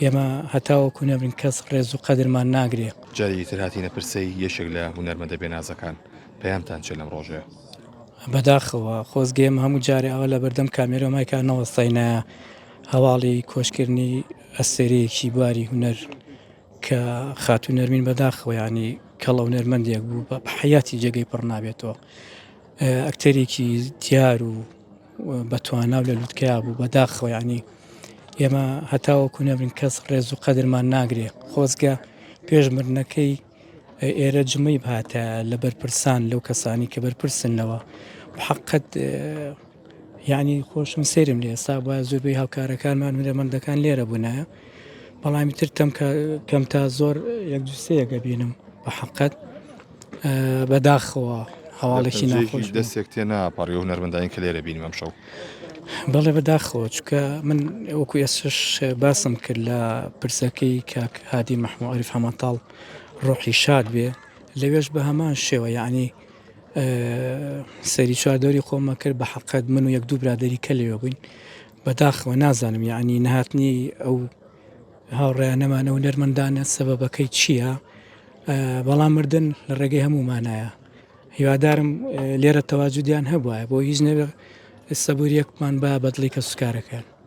ئێمە هەتاوەکو نەمرین کەس ڕێز و قەدرمان ناگرێ. جارێکی تر هاتینە پرسەی یەکێک لە هونەرمەندە بێنازەکان، پەیامتان چیە لەم ڕۆژەیا؟ بەداخەوە خۆزگە ئێمە هەموو جارێ ئاوا لەبەردەم کامێرا و مایکا نەوەستاینایە هەواڵی کۆچکردنی ئەستێرەیەکی بواری هونەر کە خاتوو نەرمین بەداخەوە یانی کەڵە هونەرمەندێک بوو بە حەیاتی جێگەی پڕ نابێتەوە ئەکتەرێکی دیار و بەتوانا و لە لوتکەیا بوو بەداخەوە یانی ئێمە هەتاوەکو نەمرین کەس ڕێز و قەدرمان ناگرێ خۆزگە پێش مردنەکەی ئێرە جمەی بهاتە لە بەرپرسان لەو کەسانی کە بەرپرسن لەوە حقت یعنی خۆشم سەیرم لێ ئێستا وایە زۆربەی هاوکارەکانمان هونەرمەندەکان لێرە بوونایە بەڵامی تر تەم کەم تا زۆر یەک دووسەیەک ئەبینم بە حقت بەداخەوە هەواڵێکی ناخۆش دەستێک تێ ناپەڕی هونەرمەندانی کە لێرە بینیم ئەمشەو. بەڵێ بەداخەوە چونکە من وەکو ئێستش باسم کرد لە پرسەکەی کاک هادی مەحموو عەریف حەمەتاڵ ڕۆحی شاد بێ لەوێش بە هەمان شێوە یعنی سەری چواردەوری خۆمە کرد بە حەقەت من و یەک دوو برادری کە لەوێ بووین بەداخەوە نازانم یعنی نەهاتنی ئەو هاوڕێیانەمان ئەو نەرمەندانە سەبەبەکەی چییە بەڵام مردن لە ڕێگەی هەموومانایە هیوادارم لێرە تەواجودیان هەبوایە بۆ هیچ نەبێ سەبوریەکمان با بەدڵی کەسوکارەکەیان.